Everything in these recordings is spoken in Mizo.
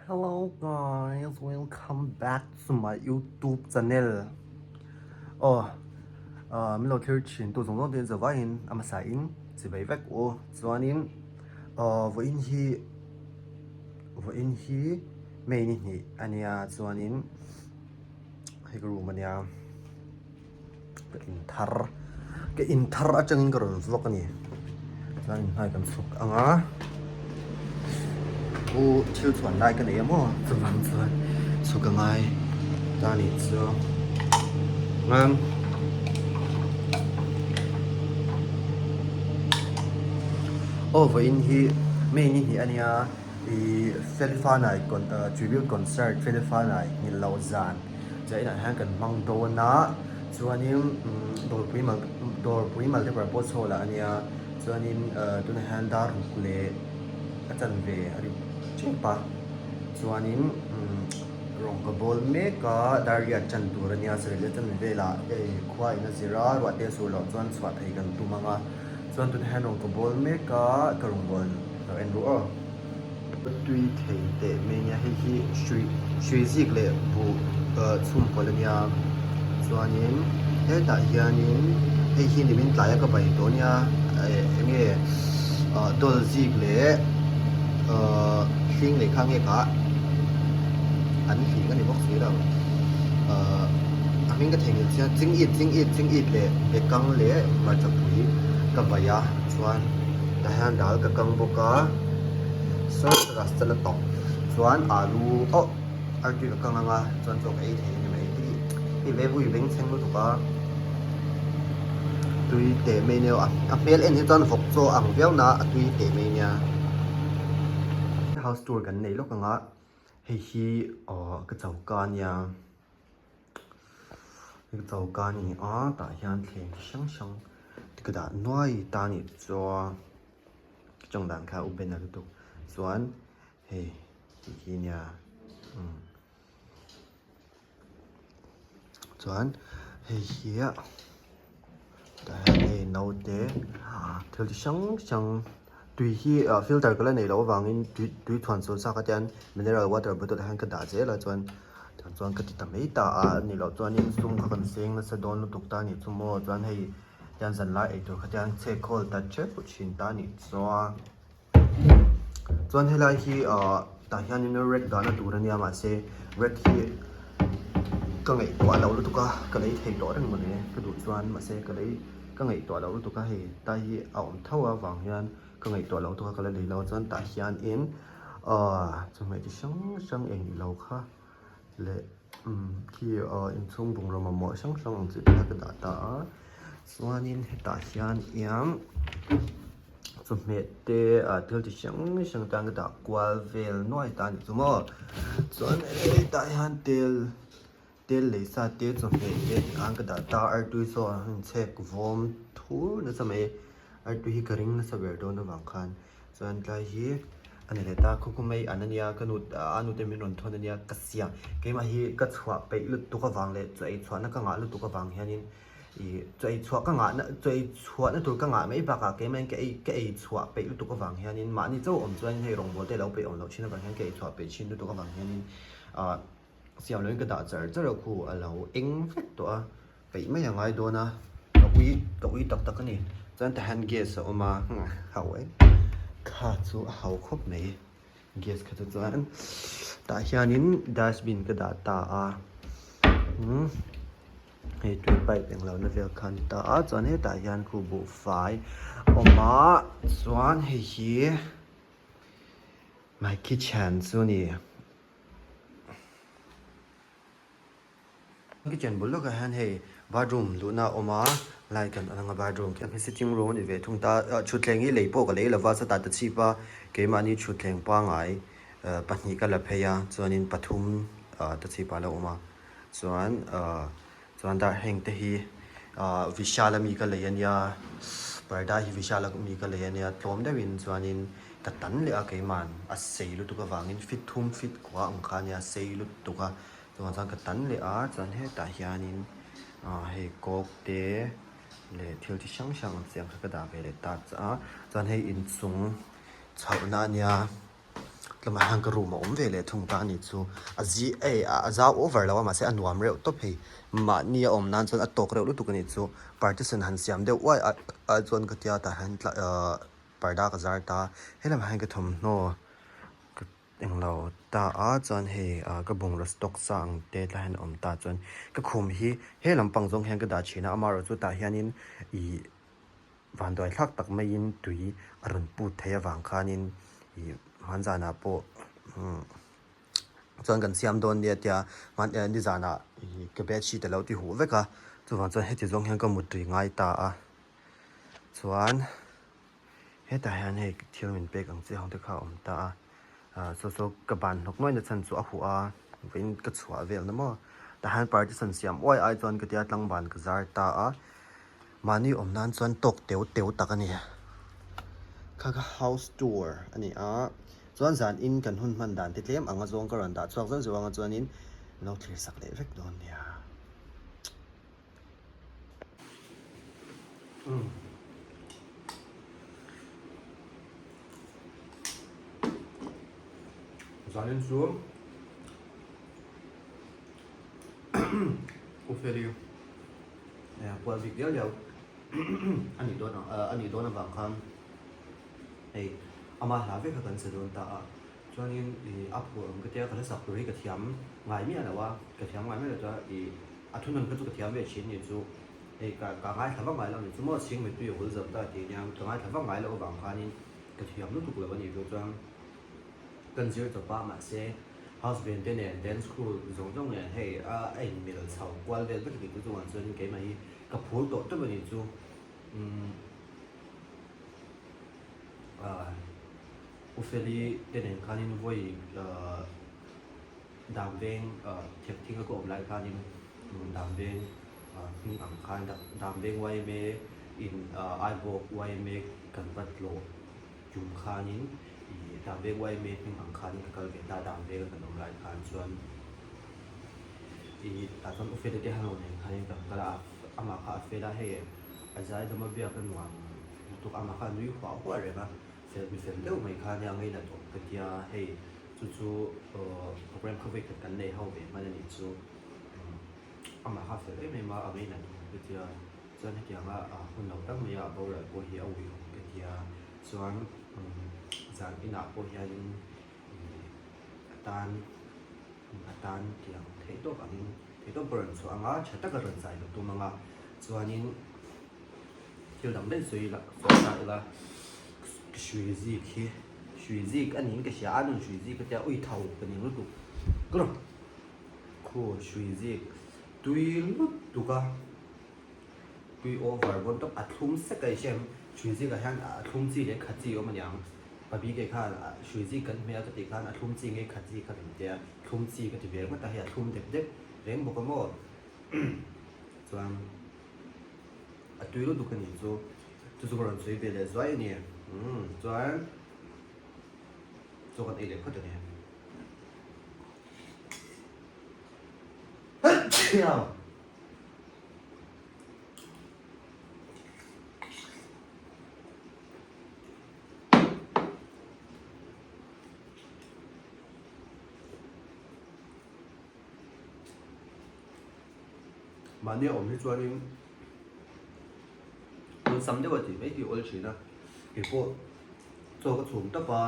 Hello guys, welcome back to my YouTube channel. Oh, uh, min lo thlir thin tu zawng zawng te zavaiin a hmasa in chibai vek u. Chuanin uh, vawiin hi vawiin hi May ni hnih ania chuanin hei ka room ania. Ka in thar ka in thar atangin ka rawn vlog a ni chuan in hnai kan chhuk ang a u thil chhuan lai ka nei a maw chuvang chuan chhuk a ngai ta nih chu umm aw vawiin hi May ni hnih a nia ih Felifanai tribute concert Felifanai nghilh loh zan. Chah inah hian kan hmang dawn a chuanin dawrpui mal dawrpui multipurpose hall ah ania chuanin tunah hian dar ruk leh a chanve a ri tep a chuanin rawng ka bawl mek a dar riat chan tur ania sarih leh chanve velah hei khua in a zir a ruah te a sur loh chuan chhuah thei kan tum ang a chuan tunah hian rawng ka bawl mek a ka rawn bawl lo en ru aw. Tui thei teh mai nia hei hi hrui hrui zik leh buh chhum pawlh a nia chuanin hetah hianin hei hi nimin tlaia ka bai tawh nia eh eng nge ah dawl zik leh ah hling leh kha nge kah an hling a ni bawk si lo ah a hming ka theihnghilh chiang ching it ching it ching it leh bekang leh hmarcha pui ka bai a chuan tah hian dal ka kang bawk a. Saw rasta la tawp chuan alu oh artui ka kang anga chuan chaw ka ei thei a ni mai hei hei ve vui beng chheng lutuk a tui teh mai nia a hmel en hi chuan vawk chaw ang viau na a tui teh mai nia house tour kan nei lawk anga hei hi aw ka choka ania ka choka a ni a tah hian thleng chi hrang hrang te ka dah nuai ta a nih chuan. Chawng dan kha u ben a lutuk chuan hei tih hi nia umm chuan hei hi tah hian hei naute thil chi hrang hrang tui hi ah filter ka la neih loh avangin tui tui chhuan sawn sa kha te hian mineral water bottle ah hian ka dah zel a chuan tiang chuan ka ti ta mai ta a a nih loh chuanin sum kha kan seng nasa dawn lutuk ta a nih chu maw chuan hei. Tiang zan lai eitur kha tiang chhe khawl ta tep thin ta anih chuan chuan helai hi ahh tah hianin rek dahna tur ania mahse rek hi ka ngaihtuah loh lutuk a ka lei thei tawh reng mawle ka duh chuan mahse ka lei ka ngaihtuah loh lutuk a hei tai hi a awm tho avang hian ka ngaihtuah loh lutuk a ka la lei lo a chuan tah hianin ahh chawhmeh chi hrang hrang eng ilo kha. Leh umm khi aw inchhung bungraw mamawh hrang hrang ang chi te kha ka dah ta a chuanin hetah hian iang chawhmeh te ah thil chi hrang hrang te an ka dah kual vel nuai ta a ni chu maw chuan hetah hian tel tel lei sa te chawhmeh te tikhan ka dah ta a artui saw a inchhek vawm thur nasa mai artui hi ka ring nasa ber dawn avang khan. Chuan tlai hi a ni leh ta khaw mai an ania ka nu a nute min rawn thawn ania ka siam keimah hi ka chhuah peih lutuk avang leh chaw ei chhuahna ka ngah lutuk avang hianin ih chaw ei chhuah ka ngahna chaw ei chhuahna tur ka ngah mai bakah keimah hian ka ei ka ei chhuah peih lutuk avang hianin mahni chauh awm chuan hei rawngbawl te lo peih awm loh thin avang hian ka ei chhuah peih thin lutuk avang hianin ah siam loin ka dah char char a khu a lo eng vek tawh a. Peih mai a ngai dawn a, ka ui ka ui tak tak a ni. Chuan tah hian gas a awm a, hau em kha chu a hau khawp mai gas kha chu chuan tah hianin dustbin ka dah ta a umm hei tui pipe englo na vel kha a ni ta a chuan hetah hian khu buhfai a awm a chuan hei hi my kitchen chu a ni. Kitchen bul lawkah hian hei bathroom luhna a awm a light kan on anga bathroom khi a sitting room a ni ve thung ta ah thutthleng hi lei pawh ka lei lova chutah ta chhip a keimahni thutthleng pangai ah pahnih ka la phei a chuanin pathum ah ta chhip ah a lo awm a chuan ah chuan darthleng te hi ah vishal ami ka lei ania parda hi vishal ami ka lei ania tlawm deuhin chuanin ka tan leh a keimah a sei lutuk avangin feet thum feet kua ang kha ania sei lutuk a. Chuvang chuan ka tan leh a chuan hetah hianin ah hei coke te leh thil chi hrang hrang ang chi ang kha ka dah ve leh ta a chuan hei inchung chhohna a nia. Tlawmah hian ka room a awm ve leh thung ta a ni chu. A zi ei a zau over lo a mahse a nuam reuh tawp hei. Mahni a awm nan chuan a tawk reuh lutuk a ni chu. Partition han siam deuh uai ai chuan ka tia tah hian ahh parda ka zar ta a. Helamah hian ka thawmhnaw ka englo ta a chuan hei ah ka bungraw stock sa ang te tlai hian a awm ta chuan ka khum hi he lampang zawng hian ka dah thin a amaherawhchu tah hianin ih vanduai thlak tak maiin tui a rawn put theih avang khanin ih hmanzanah pawh umm chuan kan siam dawn nia tia hman eh nizanah ih ka bedsheet a lo ti huh vek a chuvang chuan heti zawng hian ka muttui ngai ta a chuan. Hetah hian hei thil min pek ang chi ho te kha a awm ta a, ah saw saw ka ban hnawk nuai na chhan chu a huh a, vawiin ka chhuah vel na maw, tah hian partition siam uai ai chuan ka tia tlangban ka zar ta a, mahni awm nan chuan tawk teu teu tak a ni. Kha kha house tour a ni a, chuan zan in kan hun hman dan te tlem ang a zawng ka rawn dah chhuak zauh zauh ang a chuanin lo thlir sak leh vek dawn nia. Zanin chu U Feli kual bik viau viau a nih dawn a nih dawn avang khan hei ama hla vek kha kan sa dawn ta a chuanin ih a phur awm ka tia ka hla sak tur hi ka thiam ngai miah lo a ka thiam ngai miah lo chuan ih A thunawn kha chu ka thiam ve thin ni chu hei ka ka ngaithla vak ngai lo ni chu maw chhing mittui a hul zo ta tih nia ka ngaithla vak ngai loh avang khanin ka thiam lutuk lo a nih chu chuan kan zir chawp a mahse house band te nen dance crew zawng zawng nen hei a a inmil chho kual vel vek a nih chu chuvang chuan keimah hi ka phur tawh tawp a nih chu umm ah U Feli te nen khanin vawi ah. Dam veng thep thing a ka awm lai khanin dam veng hming ang khan dam veng yma in Aibawk yma kan va tlawh tum khanin ih dam veng yma hming ang khanin ka kal ve ta dam veng a kan awm lai khan chuan ih tah chuan Ufele te hano nen khanin kan kal a amah kha a fel a hei a zai dawm a biak a nuam lutuk amah kha a nui huah huah reng a fel mi fel deuh mai kha nia ngainat awm ka tia hei. Chu chu program kha vawikhat kan nei ho ve hman a nih chu amah kha a fel em em a, a ngainat awm ka tia. Chuan hetianga hun lo tak maia a boral pawh hi a uihawm ka tia. Chuan zan inah pawh hianin a tan a tan tiang theihtawp angin theihtawp ka rawn chhuah ang a, tha taka rawn zai ka tum ang a. Chuanin Thil dang daih sawi ila sawi ta ila ka hrui zik hi hrui zik a niin ka hria a nun hrui zik ka tia ui tho ka ning lutuk grr khu hrui zik tui lutuk a tui over bawn tawp a thlum sek a i hria em hrui zik ah hian a thlum chi leh khat chi a awm aniang pabi ke khan hrui zik kan hmel ka tih khan a thlum chi nge khat chi kha kan tia thlum chi ka ti ve ringawt a hei a thlum dep dep reng bawk a maw chuan. A tui lutuk a nih chu, chu chu ka rawn sawi ve leh zuai a ni. Umm chuan chaw kan ei leh phawt a ni. Hachhiau! Mahni a awm hi chuanin awlsam deuh a tih mai hi awl thin a, keipawh chaw ka chhum tawp a,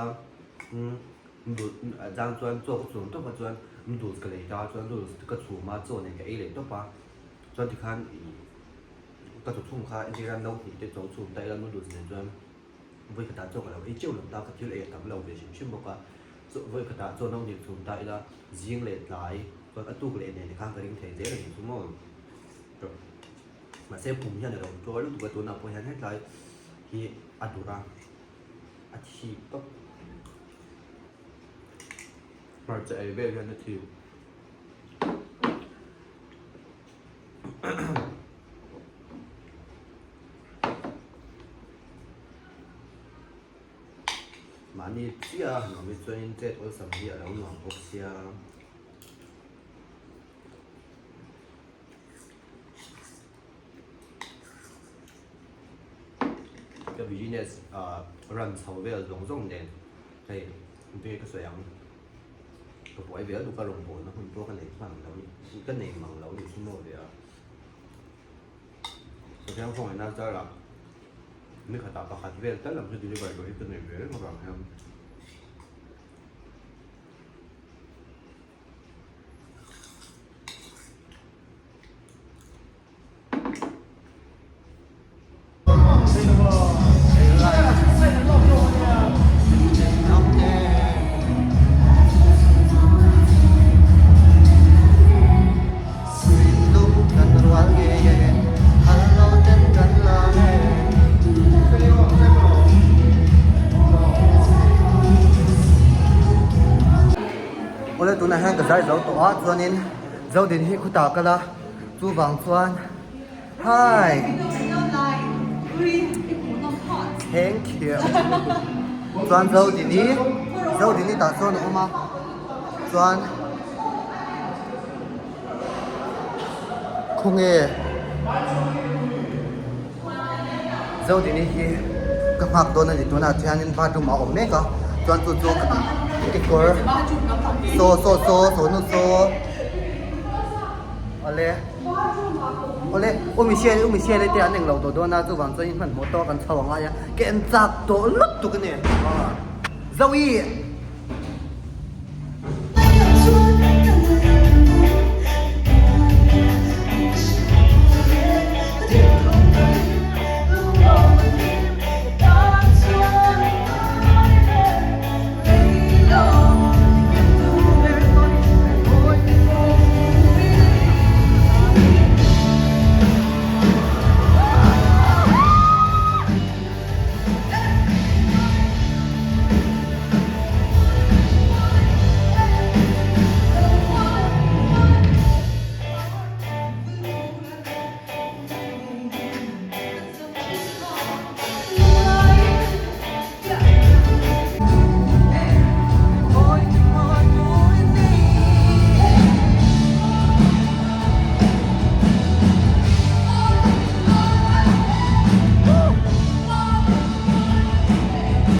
noodle zang chuan chaw ka chhum tawp a chuan noodles ka lei ta a chuan noodles te ka chhum a chaw nen ka ei leh tawp a, chuan tikhan ih ka chaw chhum kha entir nan no hnih te chaw chhum ta ila noodles nen chuan vawi khatah chaw ka lo ei teuh lo ta ka thil ei a tam lo ve hrim hrim bawk a, chaw vawi khatah chaw no hnih chhum ta ila zing leh tlai chuan a tuk leh nen te khan ka ring thei zel a nih chu maw mahse pum hian a lo tuar lutuk a tunah pawh hian hetlai hi a dur a a thip tawp hmarcha ei vel hian a thip. Mahni chiah a han awm hi chuanin chet awlsam hi a lo nuam bawk sia. Ka business run chho vel zawng zawng nen hei. Engtin nge ka sawi ang? Ka buai ve a duka rawngbawlna hun pawh ka nei hman lo ni, ka nei mang lo ni chu maw ve a. Pathian khawngaihna zarah ni khatah pakhat vel tal ang chu deliver tur hi ka nei ve reng avang hian. Awle tunah hian ka zai zo tawh a chuanin Zodin hi khutah a kal a chuvang chuan hi thank you chuan Zodini Zodini tah chuan a awm a chuan Khawnge Zodini hi ka nghak dawn a ni tunah thianin bathroom a awm mek a chuan chu chu kekawr saw saw saw saw nu saw awle awle u Michelle u Michelle te an englo tawh dawn a chuvang chuan hmanhmawh tawk an chho angai a ka en chak tawh lutuk a ni Zoe.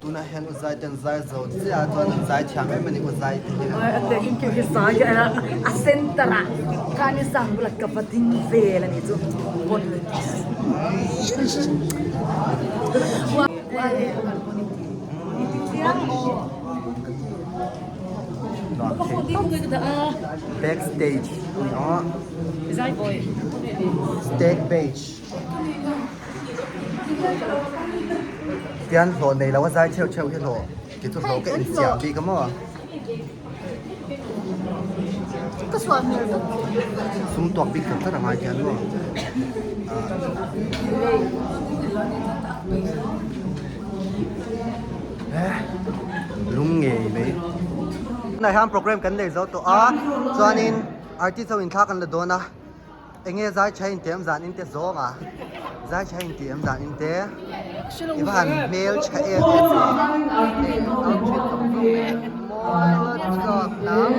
Tunah hian u zai ten zai zo chiah a chuan an zai thiam em a ni u zai te hi. A center ah khan i sang bulah ka va ding vel a ni chu politics. Back stage a ni a stage page tian hlawh nei lo a zai theuh theuh hi hlawh ti chu hlawh ka insiam bik a maw sum tuak bik tak tak a ngai tian maw Lung ngei mai. Tunah hian program kan nei zo tawh a chuanin artist ho in thla kan la dawn a enge zai tha in ti em zan in te zawng a zai tha in ti em zan in te i va han hmel tha em em outfit zawng zawng mai mawi lutuk nang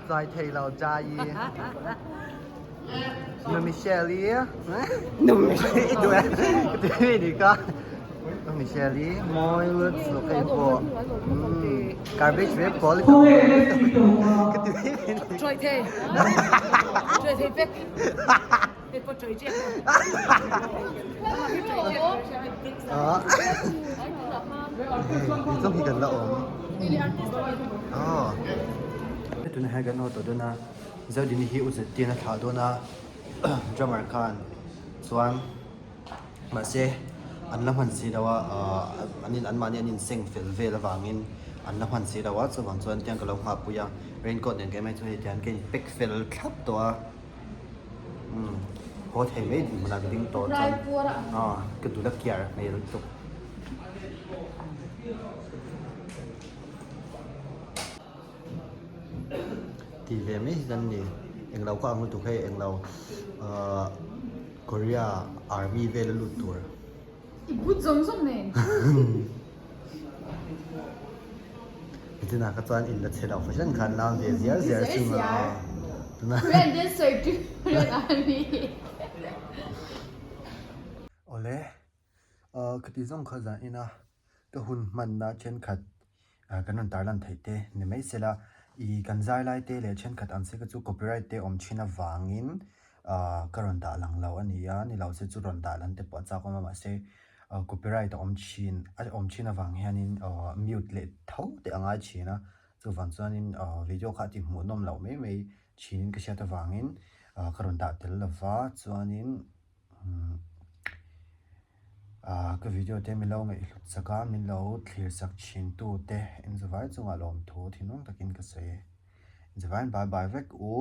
Zai thei lo Jai Nu Michelle i Nu Michelle i duh em ka ti mi ni ka Nu Michelle i mawi lutuk hei pawh garbage ve pawl i ka ti mi ni Chuai thei Chuai thei vek Hei pawh chuai chiah Hei zawng hi kan la awm aw tunah hian kan haw tawh dawn a Zodini hi u zet a thlah dawn a drummer khan chuan mahse an la hman si lo a ahh an in anmahni an inseng fel vel avangin an la hman si lo a chuvang chuan tiang ka lo nghahpui a raincoat nen keimah chu hei tiang ka in pack fel thlap tawh a. Umm haw thei mai ding hmunah ka ding tawh chuan aw ka dul a kiar hmel lutuk. Tih ve mai hi kan ni englo ka ang lutuk hei englo ahh Korea army vel a lut tur. I but zawng zawng nen. Nichina kha chuan in la chhe lo fahran khan lam ve ziar ziar thung a. Korean dancer tu Korean army. Awle, ka ti zawng kha zan ina. ka hun hmanna thenkhat kan rawn tarlan theih te ni mai se la ih kan zai lai te leh thenkhat ang se kha chu copyright te awm thin avangin ah ka rawn dah lang lo a ni a ni lo se chu rawn dah lan te pawh a chak awm a mahse copyright a awm thin a awm thin avang hianin ah mute leh tho te a ngai thin a chuvang chuanin ah video kha a ti hmuhnawm loh mai mai thinin ka hriat avangin ah ka rawn dah tel lova chuanin umm ah ka video te min lo ngaihhlut chak a min lo thlir chak thin tu te engzawvai chungah lawmthu thinlung takin ka sawi e engzawvaiin bye bye vek u.